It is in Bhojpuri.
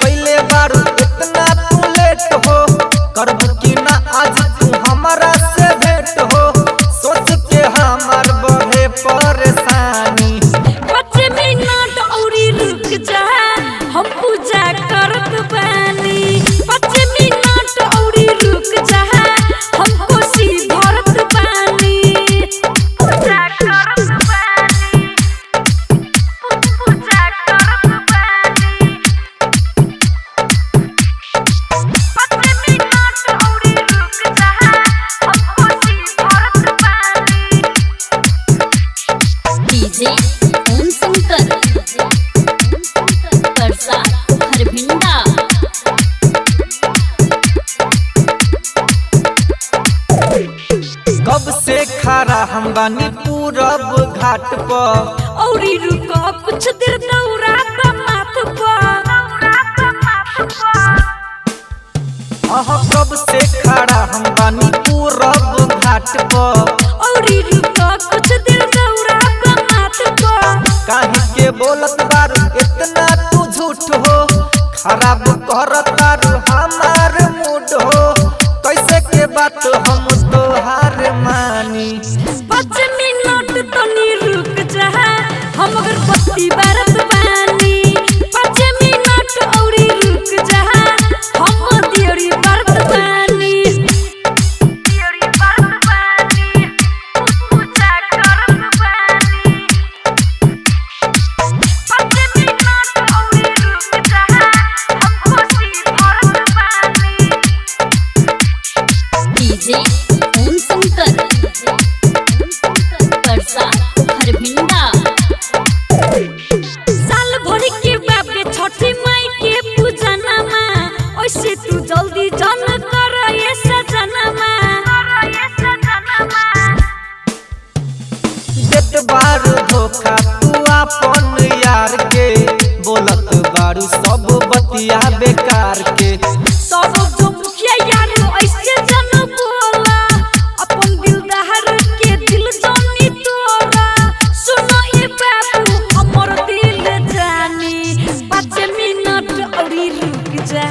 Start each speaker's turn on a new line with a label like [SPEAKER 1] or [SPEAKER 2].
[SPEAKER 1] कैले बारू इतना तू लेट हो, करबू की ना आज तू हमारा से भेंट हो। सोच के हमार बढ़े परेशानी।
[SPEAKER 2] 5 मिनट औरी रुक जा, हम पूजा करत बानी। 5 मिनट औरी रुक जा, हम कोसी भरत बानी। पूजा करत बानी, पूजा करत बानी। 5 मिनट औरी रुक जा, हम कोसी भरत बानी।
[SPEAKER 3] डीजे ओम शंकर परसा हरभिंडा।
[SPEAKER 1] कब से खड़ा हम बानी पूरब घाट पर,
[SPEAKER 2] औरी रुको कुछ देर दौरा माथ पर।
[SPEAKER 1] अहाँ कब से खड़ा हम बानी पूरब घाट पर,
[SPEAKER 2] औरी रुको कुछ देर दौरा माथ पर।
[SPEAKER 1] काहे के बोलत बारू इतना तू झूठ हो, खराब करत बारू हमार मूड हो। कैसे के बात हम तोहार मानी।
[SPEAKER 2] 5 मिनट तनी रुक जा, हम अगरबत्ती बारत बानी। 5 मिनट औरी रुक जा, हम दियरी बारत बानी। दियरी बारत बानी, पूजा करत बानी। 5 मिनट औरी रुक जा, हम कोसी भरत बानी।
[SPEAKER 3] डीजे ओम शंकर परसा हरभिंडा।
[SPEAKER 2] साल भर के बापे छठी माई के पूजनमा, ऐसे तू जल्दी जन कर ये सजनमा।
[SPEAKER 1] देत बारू धोखा तू अपन यार के, बोलत बारू सब बतिया बेकार के।
[SPEAKER 2] सब जो मुखिया यार ऐसे जन बोला, अपन दिलदार के दिल जानी तोरा। सुनो ये बाबू हमर दिल जानी। 5 मिनट औरी रुक जा,